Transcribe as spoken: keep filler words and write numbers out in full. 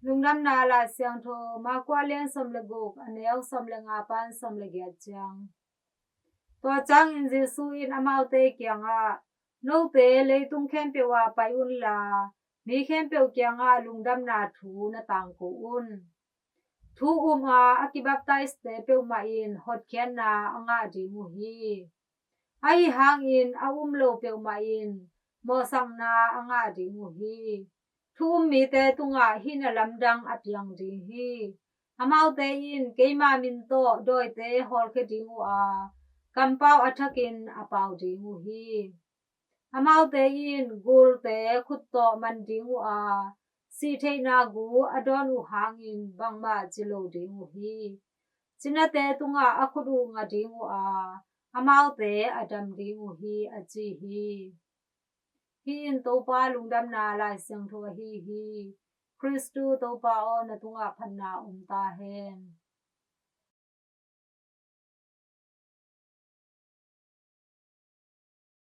Lungdamna Lai Siangtho Mark a lian sawm le guk, a neu sawm le nga pan sawm le giat ciang. Tua ciangin Jesu in amaute kiangah, "Note leitung khempeuh ah pai unla, mi khempeuh kiangah lungdamna thu na tangko un. Thu um a a kibaptaiz-te peuhmah in hotkhiatna a ngah ding uh hi. Ahi hangin a um lo peuhmah in mawhsakna a ngah ding uh hi. Thu um mite tungah hih na lamdang a piang ding hi. Amaute in keima min tawh dawite hawlkhia ding uh a, kampau a thakin a pau ding uh hi. Amaute in gulte khut tawh man ding uh a, sihtheihna gu a dawn uh hangin bangmah ci lo ding uh hi. Cinate tungah a khut uh nga ding uh a, amaute a dam ding uh hi," a ci hi. Hih in Topa Lungdamna Lai Siangtho ahi hi. Khristu Topa aw, na tungah phatna om ta hen.